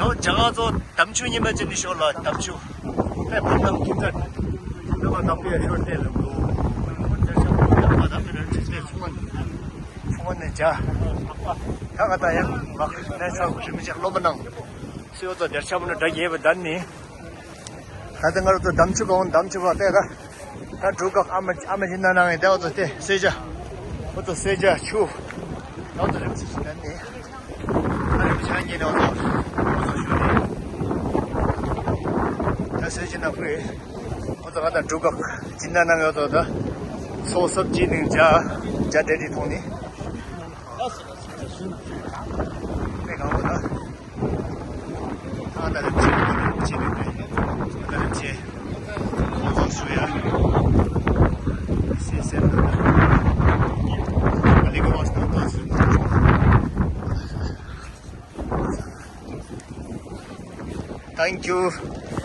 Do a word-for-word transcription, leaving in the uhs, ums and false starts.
ཨོ་ཇ་ག་ཚོ་དམ་ཆུ་ཉི་མ་ཅན་ནི་ཤོར་ལ་དམ་ཆུ། ཨེ་བབ་དམ་ཁྱིམ་ཚང་། ནུ་མ་དམ་པའི་ཤོར་ཏེ་ལ་གོ། ཨོ་ཇ་ཤ་པོ་དམ་པ་དམ་པའི་རང་ཆེ་ཚེ་ཚུགས་མ་ནི། ཚུགས་མ་ནི་ཇ། ད་ག་ད་ཡང་མ་ཁ་ནས་ཚ་གུ་ཞུ་མི་ཅག་སློབ་མ་ནང་། སུ་ཡོད་ཚོ་དེར་ཆ་མོ་ནི་འདྲ་རྒྱས་པ་དར་ནི། ད་ལྟ་ང་རང་ཚོ་དམ་ཆུ་གང་དམ་ཆུ་བ་ལྟས་ད། ད་འབྲུག་ག་ཨ་མ་ཨ་མ་ཡིན་ན་ནང་ཡིན་ད་འོ་ཚོ་དེ་སེ་ཇ། འོ་ཚོ་སེ་ཇ་ཆུ། ད་འོ་ཚོ་རིམ་ཆུ་ཞིག་ད་ནི། ད་རིམ་ཆུ་ཆ་ཉིན་འོ་ཚོ་འོ་ཚོ་ཞུ་ནི། ད་སེ་ཇ་ན་ཁུ་ཡི། འོ་ཚོ་ང་ད་འབྲུག་ག་ཡིན་ན་ནང་འོ་ཚོ་ད། སོ་སོབ་ཅི་ནིང་ཇ། ཇ་དེ་དི་ཐོང་ནི། དེ་གང་འོ་ད། ཨ་ད་རེ་ཆེ་ཆེ་རེ་རེ། ཨ་ད་རེ་ཆེ། ཁོང་ཚོ་སུ་ཡ། སེ་སེ་ན། ཨ་ལི་ག་བ་སྟོན་ད་སུ། Thank you.